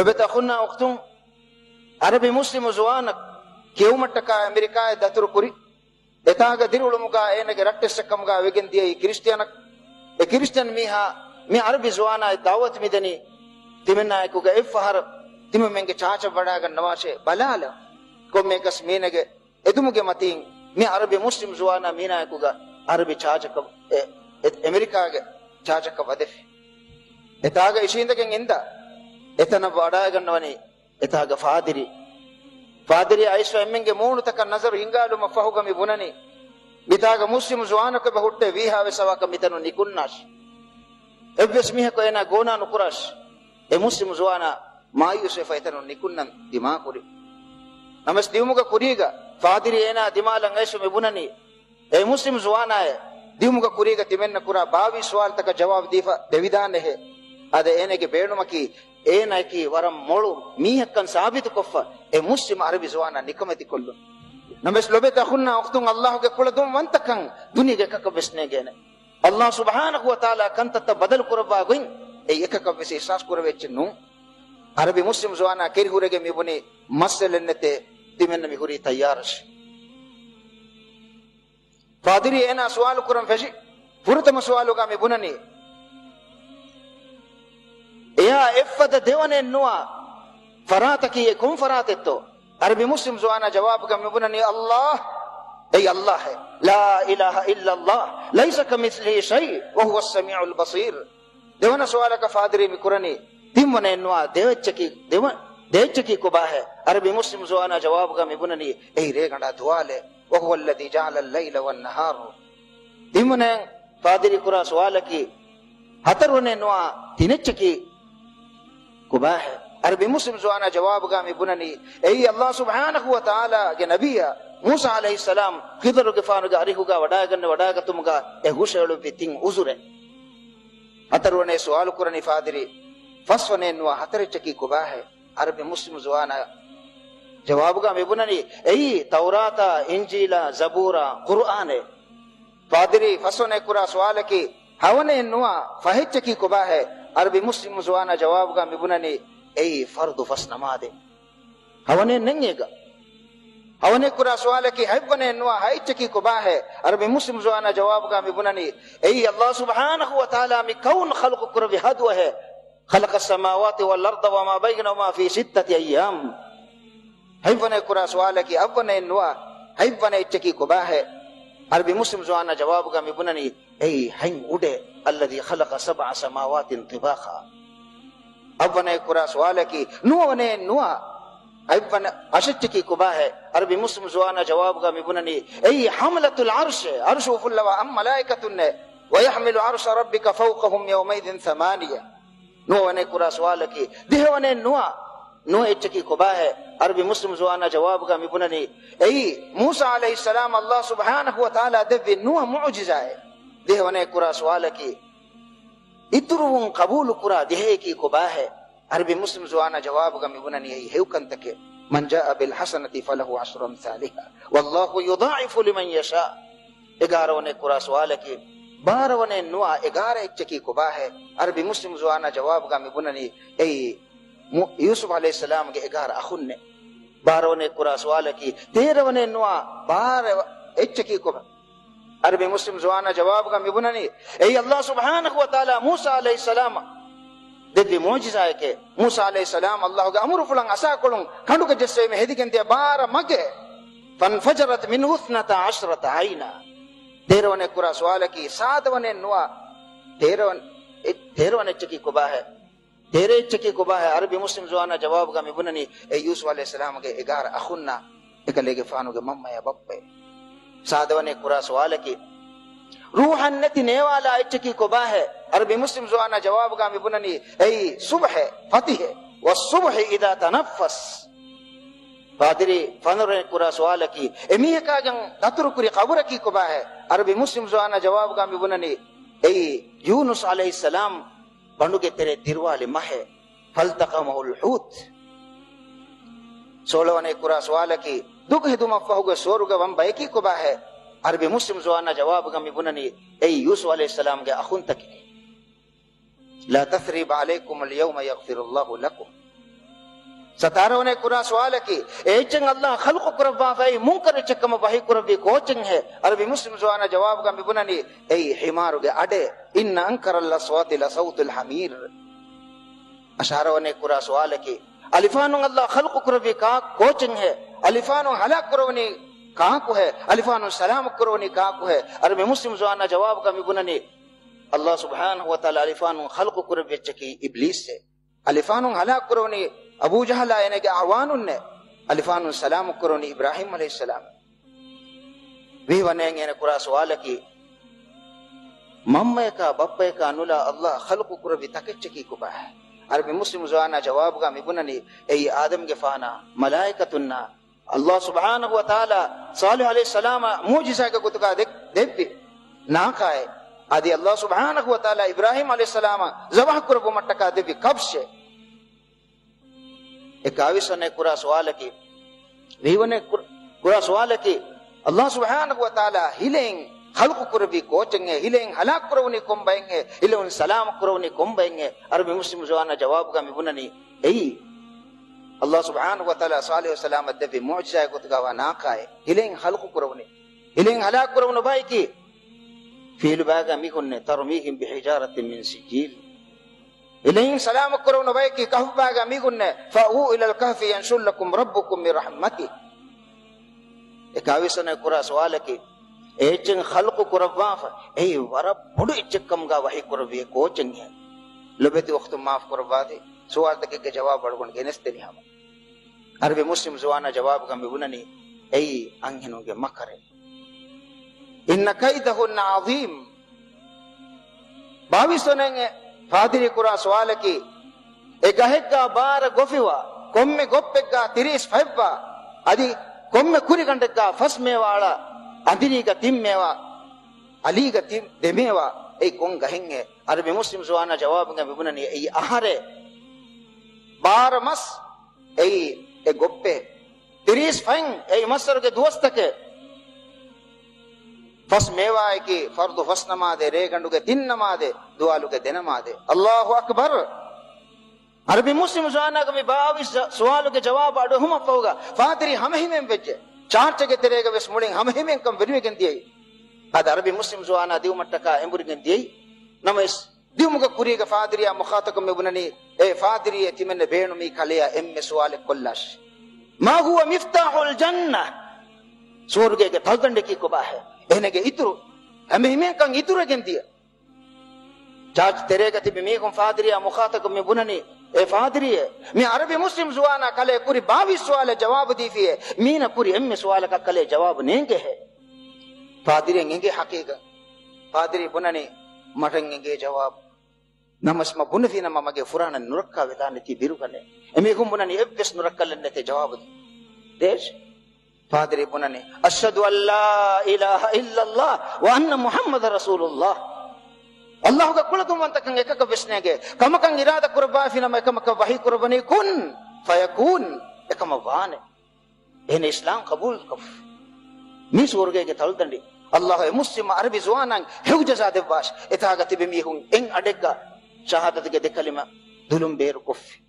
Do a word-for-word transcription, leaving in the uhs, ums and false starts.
ލޮބުވެތި އަޚުންނާ އުޚްތުން، ޢަރަބި މުސްލިމު ޒުވާނަކު ކިޔެވުމަށްޓަކާ އެމެރިކާއަށް ދަތުރުކުރި. އެތާގަ ދިރިއުޅުމުގަ އޭނަގެ ރައްޓެއްސެއްކަމުގަ ވެގެން ދިޔައީ ކްރިސްޓިއަނަކު. އެ ކްރިސްޓިއަން މީހާ މި ޢަރަބި ޒުވާނާއަށް ދަޢުވަތު މިދެނީ ތިމަންނާއެކުގަ އެއްފަހަރު ތިމަންމެންގެ ޗާޗަށް ވަޑާގަންނަވާށޭ، ބަލާލަ ކޮންމެއަކަސް މީނަގެ އެދުމުގެ މަތީން މި ޢަރަބި މުސްލިމް ޒުވާނާ މީނާއެކުގަ ޢަރަބި ޗާޗަކަށް، އެ، އެ، އެމެރިކާގެ ޗާޗަކަށް ވަދެފި. އެތާގަ އިށީނދެގެން އިންދާ، އެތަނަށް ވަޑާގަންނަވަނީ އެތާގަ ފާދިރީ. ފާދިރީ އައިސްފަ އެންމެންގެ މޫނުތަކަށް ނަޒަރު ހިންގާލުމަށް ފަހުގަ މި ބުނަނީ، މިތާގަ މުސްލިމު ޒުވާނަކު އެބަ ހުއްޓޭ ވީހާވެސް އަވަހަކަށް މިތަނުން ނިކުންނާށި. އެއްވެސް މީހަކު އޭނާ ގޯނާ ނުކުރާށި. އެ މުސްލިމު ޒުވާނާ މާޔޫސްވެފަ އެތަނުން ނިކުންނަން ދިމާކުރި. ނަމަވެސް ދިއުމުގެ ކުރީގަ ފާދިރީ އޭނާ ދިމާލަށް އައިސް މި ބުނަނީ، އޭ މުސްލިމު ޒުވާނާއޭ، ދިއުމުގެ ކުރީގަ ތިމެންނަ ކުރާ ބާވީސް ސުވާލުތަކަށް ޖަވާބު ދީފަ ދެވިދާނެހޭ. އަދި އޭނަގެ ބޭނުމަކީ އޭނައަކީ ވަރަށް މޮޅު މީހެއްކަން ސާބިތުކޮށްފަ އެ މުސްލިމް ޢަރަބި ޒުވާނާ ނިކަމެތިކޮށްލުން. ނަމަވެސް ލޮބުވެތި އަޚުންނާ އުޚްތުން، ﷲ ގެ ކުޅަދުންވަންތަކަން ދުނިޔޭގެ އެކަކަށްވެސް ނޭނގޭނެ. ﷲ ސުބްޙާނަހޫ ވަތަޢާލާ ކަންތައްތައް ބަދަލު ކުރައްވާ ގޮތް އެއީ އެކަކަށްވެސް އިޙްސާސް ކުރެވޭ އެއްޗެއް ނޫން. ޢަރަބި މުސްލިމް ޒުވާނާ ކެރިހުރެގެން މި ބުނީ މައްސަލައެއް ނެތޭ، ތިމެންނަ މި ހުރީ ތައްޔާރަށް. ފާދިރީ އޭނާ ސުވާލު ކުރަން ފެށި. ފުރަތަމަ ސުވާލުގަ މި ބުނަނީ، އެޔާ އެއްފަދަ ދެވަނައެއް ނުވާ ފަރާތަކީ އެ ކޮން ފަރާތެއްތޯ؟ ޢަރަބި މުސްލިމް ޒުވާނާ ޖަވާބުގަ މި ބުނަނީ، ﷲ، އެއީ ﷲ އޭ. لا إله إلا الله، ليس كمثله شيء وهو السميع البصير. ދެވަނަ ސުވާލަކަށް ފާދިރީ މި ކުރަނީ، ތިންވަނައެއް ނުވާ ދެއެއްޗަކީ، ދެވަ-، ދެއެއްޗަކީ ކޮބާހޭ؟ ޢަރަބި މުސްލިމް ޒުވާނާ ޖަވާބުގަ މި ބުނަނީ، އެއީ ރޭގަނޑާ ދުވާލޭ. وهو الذي جعل الليل والنهار. ތިންވަނައިން ފާދިރީ ކުރާ ސުވާލަކީ، ހަތަރުވަނައެއް ނުވާ ތިނެއްޗަކީ ކޮބާހޭ؟ ޢަރަބި މުސްލިމް ޒުވާނާ ޖަވާބުގަ މި ބުނަނީ، އެއީ ﷲ ސުބްޙާނަހޫ ވަތަޢާލާގެ ނަބިއްޔާ މޫސާ ޢަލައިހިއްސަލާމް ޚިޟަރުގެފާނުގެ އަރިހުގަ ވަޑާގަންނަ ވަޑާގަތުމުގަ އެ ހުށައެޅުއްވި ތިން އުޒުރެއް. ހަތަރުވަނައެއް ސުވާލު ކުރަނީ ފާދިރީ، ފަސްވަނައެއް ނުވާ ހަތަރެއްޗަކީ ކޮބާހޭ؟ ޢަރަބި މުސްލިމް ޒުވާނާ ޖަވާބުގަ މި ބުނަނީ، އެއީ ތައުރާތާ، އިންޖީލާ، ޒަބޫރާ، ޤުރުއާނޭ. ފާދިރީ ފަސްވަނައެއް ކުރާ ސުވާލަކީ، ހަވަނައެއް ނުވާ ފަހެއްޗަކީ ކޮބާހޭ؟ ޢަރަބި މުސްލިމް ޒުވާނާ ޖަވާބުގަ މި ބުނަނީ، އެއީ ފަރުޟު ފަސް ނަމާދެއް. ހަވަނައެއް ނެތް އޭގަ. ހަވަނައެއް ކުރާ ސުވާލަކީ، ހަތްވަނައެއް ނުވާ ހައެއްޗަކީ ކޮބާހޭ؟ ޢަރަބި މުސްލިމް ޒުވާނާ ޖަވާބުގަ މި ބުނަނީ، އެއީ ﷲ ސުބްޙާނަހޫ ވަތަޢާލާ މި ކައުނު ޚަލްޤު ކުރެއްވި ހަދުއަހޭ. خلق السماوات والأرض وما بينهما في ستة أيام. ހަތްވަނައެއް ކުރާ ސުވާލަކީ، އަށްވަނައެއް ނުވާ ހަތްވަނަ އެއްޗަކީ ކޮބާހޭ؟ ޢަރަބި މުސްލިމް ޒުވާނާ ޖަވާބުގަ މި ބުނަނީ، އެއީ ހަތް އުޑޭ. الذي خلق سبع سماوات طباقا. އަށްވަނައެއް ކުރާ ސުވާލަކީ، ނުވަވަނައެއް ނުވާ ހަތްވަނަ އަށެއްޗަކީ ކޮބާހޭ؟ ޢަރަބި މުސްލިމް ޒުވާނާ ޖަވާބުގަ މި ބުނަނީ، އެއީ ޙަމަލަތުލް ޢަރްޝޭ، ޢަރުޝު އުފުއްލަވާ އަށް މަލާއިކަތުންނޭ. ويحمل عرش ربك فوقهم يومئذ ثمانية. ނުވަވަނައެއް ކުރާ ސުވާލަކީ، ދިހަވަނައެއް ނުވާ ނުވަ އެއްޗަކީ ކޮބާހޭ؟ ޢަރަބި މުސްލިމް ޒުވާނާ ޖަވާބުގަ މި ބުނަނީ، އެއީ މޫސާ ޢަލައިހިއްސަލާމް ﷲ ސުބްޙާނަހޫ ވަތަޢާލާ ދެއްވި ނުވަ މުޢުޖިޒާއެއް. ދިހަވަނައެއް ކުރާ ސުވާލަކީ، އިތުރުވުން ޤަބޫލު ކުރާ ދިހައެކީ ކޮބާހޭ؟ ޢަރަބި މުސްލިމް ޒުވާނާ ޖަވާބުގަ މި ބުނަނީ އެއީ ހެޔޮ ކަންތަކެއް. من جاء بالحسنة فله عشر أمثالها والله يضاعف لمن يشاء. އެގާރަވަނައެއް ކުރާ ސުވާލަކީ، ބާރަވަނައެއް ނުވާ އެގާރަ އެއްޗަކީ ކޮބާހޭ؟ ޢަރަބި މުސްލިމް ޒުވާނާ ޖަވާބުގަ މި ބުނަނީ އެއީ މު-، ޔޫސުފް ޢަލައިހިއްސަލާމްގެ އެގާރަ އަޚުންނޭ. ބާރަވަނައެއް ކުރާ ސުވާލަކީ، ތޭރަވަނައެއް ނުވާ ބާރަ އެއްޗަކީ ކޮބާ؟ ޢަރަބި މުސްލިމް ޒުވާނާ ޖަވާބުގަ މި ބުނަނީ، އެއީ ﷲ ސުބްޙާނަހޫ ވަތަޢާލާ މޫސާ ޢަލައިހިއްސަލާމަށް ދެއްވި މުޢުޖިޒާއެކޭ. މޫސާ ޢަލައިހިއްސަލާމް ﷲ ގެ އަމުރުފުޅަށް އަސާކޮޅުން ކަނޑުގަ ޖެއްސެވީމަ ހެދިގެން ދިޔަ ބާރަ މަގޭ. فانفجرت منه اثنتا عشرة عينا. ތޭރަވަނައެއް ކުރާ ސުވާލަކީ، ސާދަވަނައެއް ނުވާ ތޭރަވަނަ-، އެ-، ތޭރަވަނަ އެއްޗަކީ ކޮބާހޭ؟ ތޭރަ އެއްޗަކީ ކޮބާހޭ؟ ޢަރަބި މުސްލިމް ޒުވާނާ ޖަވާބުގަ މި ބުނަނީ، އެ ޔޫސުފް ޢަލައިހިއްސަލާމްގެ އެގާރަ އަޚުންނާ އެކަލޭގެފާނުގެ މަންމަޔާ ބައްޕައޭ. ސާދަވަނައެއް ކުރާ ސުވާލަކީ، ރޫޙަށް ނެތި ނޭވާލާ އެއްޗަކީ ކޮބާހޭ؟ ޢަރަބި މުސްލިމް ޒުވާނާ ޖަވާބުގަ މި ބުނަނީ، އެއީ ޞުބްޙޭ، ފަތިހޭ. والصبح إذا تنفس. ފާދިރީ ފަނަރަވަނައެއް ކުރާ ސުވާލަކީ، އެމީހަކާގެން ދަތުރުކުރި ޤަބުރަކީ ކޮބާހޭ؟ ޢަރަބި މުސްލިމް ޒުވާނާ ޖަވާބުގަ މި ބުނަނީ، އެއީ ޔޫނުސް ޢަލައިހިއްސަލާމް ބަނޑުގެ ތެރޭ ދިރުވާލި މަހޭ. فالتقمه الحوت. ސޯޅަވަނައެއް ކުރާ ސުވާލަކީ، ދުގު ހެދުމަށްފަހުގަ ސުވަރުގަ ވަން ބަޔަކީ ކޮބާހޭ؟ ޢަރަބި މުސްލިމް ޒުވާނާ ޖަވާބުގަ މި ބުނަނީ، އެއީ ޔޫސުފް ޢަލައިހިއްސަލާމްގެ އަޚުންތަކެކޭ. لا تثريب عليكم اليوم يغفر الله لكم. ސަތާރަވަނަ ކުރާ ސުވާލަކީ، އެ އެއްޗެއް އައްލާހް ޚަލްޤު ކުރައްވާފައި މުންކަރު އެއްޗެއް ކަމަށް ވަޙީ ކުރެއްވީ ކޯޗެއްހޭ؟ ޢަރަބި މުސްލިމް ޒުވާނާ ޖަވާބުގަ މިބުނަނީ، އެއީ ޙިމާރުގެ އަޑޭ. إن أنكر الأصوات لصوت الحمير. އަށާރަވަނަ ކުރާ ސުވާލަކީ، އަލިފާނުން އައްލާހް ޚަލްޤު ކުރެއްވީ ކާ-، ކޯޗެއްހޭ؟ އަލިފާނުން ހަލާކު ކުރެވުނީ ކާކުހޭ؟ އަލިފާނުން ސަލާމަތް ކުރެވުނީ ކާކުހޭ؟ ޢަރަބި މުސްލިމް ޒުވާނާ ޖަވާބުގަ މިބުނަނީ، އައްލާހް ސުބްޙާނަހު ވަތަޢާލާ އަލިފާނުން ޚަލްޤު ކުރެއްވި އެއްޗަކީ އިބްލީސްއޭ. އަލިފާނުން ހަލާކު ކުރެވުނީ އަބޫ ޖަހަލާ އޭނަގެ އަޢުވާނުންނޭ. އަލިފާނުން ސަލާމަތް ކުރެވުނީ އިބްރާހީމް ޢަލައިހިއްސަލާމް. ވީވަނައިން އޭނަ ކުރާ ސުވާލަކީ، މަންމަޔަކާ ބައްޕަޔަކާ ނުލާ އައްލާހް ޚަލްޤު ކުރެއްވި ތަކެއްޗަކީ ކޮބާހޭ؟ ޢަރަބި މުސްލިމް ޒުވާނާ ޖަވާބުގަ މިބުނަނީ، އެއީ އާދަމްގެފާނާ، މަލާއިކަތުންނާ، އައްލާހް ސުބްޙާނަހު ވަތަޢާލާ ޞާލިޙު ޢަލައިހިއްސަލާމަށް މުޢުޖިޒާގެ ގޮތުގަ ދެ-، ދެއްވި ނާކާއެއް. އަދި އައްލާހް ސުބްޙާނަހު ވަތަޢާލާ އިބްރާހީމް ޢަލައިހިއްސަލާމަށް ޒަބަޙު ކުރެއްވުމަށްޓަކާ ދެއްވި ކަބްޝެއް. އެ ކާވިސްވަނަ ކުރާ ސުވާލަކީ، ވީވަނަ ކުރ-، ކުރާ ސުވާލަކީ، އައްލާހް ސުބްޙާނަހު ވަތަޢާލާ ހިލައިން ޚަލްޤު ކުރެއްވީ ކޯޗެއްހޭ؟ ހިލައިން ހަލާކު ކުރެވުނީ ކޮން ބައެއްހޭ؟ ހިލައިން ސަލާމަތް ކުރެވުނީ ކޮން ބައެއްހޭ؟ ޢަރަބި މުސްލިމް ޒުވާނާ ޖަވާބުގަ މިބުނަނީ، އެއީ އައްލާހް ސުބްޙާނަހު ވަތަޢާލާ ޞާލިޙު ޢަލައިހިއްސަލާމަށް ދެއްވި މުޢުޖިޒާގެ ގޮތުގަ ވާ ނާކާއެއް. ހިލައިން ޚަލްޤު ކުރެވުނީ، ހިލައިން ހަލާކު ކުރެވުނު ބައެކީ، ފީލު ބާގަ މީހުންނޭ، ترميهم بحجارة من سجيل. ހިލައިން ސަލާމަތް ކުރެވުނު ބައެކީ، ކަހުފު ބާގަ މީހުންނޭ، فأووا إلى الكهف ينشر لكم ربكم من رحمته. އެ ކާވިސްވަނަ ކުރާ ސުވާލަކީ، އެ އެއްޗެއް ޚަލްޤު ކުރައްވާފަ، އެއީ ވަރަށް ބޮޑު އެއްޗެއް ކަމުގަ ވަޙީ ކުރެއްވި އެއް ކޯޗެއްހޭ؟ ލޮބެތި އުޚްތުން މާފު ކުރައްވާދޭ، ސުވާލުތަކެއްގެ ޖަވާބު އަޅުގަނޑު ގެނެސްދެނީ ހަމަ. ޢަރަބި މުސްލިމް ޒުވާނާ ޖަވާބުގަ މިބުނަނީ، އެއީ އަންހެނުންގެ މަކަރެއް. إن كيدهن عظيم. ބާވީސް ވަނައިން އެ ފާދިރީ ކުރާ ސުވާލަކީ، އެ ގަހެއްގަ ބާރަ ގޮފިވާ، ކޮންމެ ގޮއްޕެއްގަ ތިރީސް ފަތްވާ، އަދި ކޮންމެ ކުރިގަނޑެއްގަ ފަސް މޭވާ އަޅާ، އަނދިރީގަ ތިން މޭވާ، އަލީގަ ތިން ދެ މޭވާ، އެއީ ކޮން ގަހެއްހޭ؟ ޢަރަބި މުސްލިމް ޒުވާނާ ޖަވާބުގަ މިބުނަނީ، އެއީ އަހަރެއް. ބާރަ މަސް، އެއީ އެ ގޮއްޕެއް. ތިރީސް ފަތް، އެއީ މައްސަރުގެ ދުވަސްތަކެއް. ފަސް މޭވާއަކީ ފަރުޟު ފަސް ނަމާދެއް، ރޭގަނޑުގެ ތިން ނަމާދެއް، ދުވާލުގެ ދެ ނަމާދެއް. އައްލާހު އަކްބަރު. ޢަރަބި މުސްލިމް ޒުވާނާގެ މި ބާވީސް ސުވާލުގެ ޖަވާބު އަޑުއެހުމަށްފަހުގަ ފާދިރީ ހަމަހިމޭން ވެއްޖެ. ޗާރޗެއްގެ ތެރޭގަ ވެސް މުޅިން ހަމަހިމޭންކަން ވެރިވެގެން ދިޔައީ. އަދި ޢަރަބި މުސްލިމް ޒުވާނާ ދިއުމަށްޓަކާ އެނބުރިގެން ދިޔައީ. ނަމަވެސް، ދިއުމުގެ ކުރީގަ ފާދިރިޔާ މުޚާޠަބްކޮށް މި ބުނަނީ، އޭ ފާދިރީ، ތިމެންނަށް ބޭނުމީ ކަލެޔާ އެންމެ ސުވާލެއް ކޮށްލާށި. ما هو مفتاح الجنة؟ ސުވަރުގޭގެ ތަޅުދަނޑަކީ ކޮބާހޭ؟ އޭނަގެ އިތުރު، ހަމަހިމޭންކަން އިތުރުވެގެން ދިޔަ. ޗާރޗް ތެރޭގަ ތިބި މީހުން ފާދިރިޔާ މުޚާޠަބްކޮށް މި ބުނަނީ، އޭ ފާދިރީއޭ، މި ޢަރަބި މުސްލިމް ޒުވާނާ ކަލޭ ކުރި ބާވީސް ސުވާލަށް ޖަވާބު ދީފިއޭ، މީނަ ކުރި އެންމެ ސުވާލަކަށް ކަލޭ ޖަވާބު ނޭނގޭހޭ. ފާދިރީއަށް އެނގޭ ޙަޤީޤަތް. ފާދިރީ ބުނަނީ، މަޓަށް އެނގޭ ޖަވާބު. ނަމަވެސް މަ ބުނެފިނަމަ މަގޭ ފުރާނަ ނުރައްކާ ވެދާނެތީ ބިރުގަނޭ. އެމީހުން ބުނަނީ އެއްވެސް ނުރައްކަލެއް ނެތޭ ޖަވާބު ދޭށޭ. ފާދިރީ ބުނަނީ، أشهد أن لا إله إلا الله وأن محمدا رسول الله. އައްލާހުގެ ކުޅަދުންވަންތަކަން އެކަކަށް ވެސް ނޭނގޭ. ކަމަކަށް އިރާދަ ކުރައްވާފިނަމަ އެކަމަކަށް ވަޙީ ކުރައްވަނީ، كن فيكون، އެކަމަށް ވާނެ. އޭނަ އިސްލާމް ޤަބޫލުކޮށްފި. މީ ސުވަރުގޭގެ ތަޅުދަނޑި. އައްލާހު އެ މުސްލިމް ޢަރަބި ޒުވާނަށް ހެޔޮ ޖަޒާ ދެއްވާށި. އެތާގަ ތިބި މީހުން އެއް އަޑެއްގަ ޝަހާދަތުގެ ދެ ކަލިމަ ދުލުން ބޭރުކޮށްފި.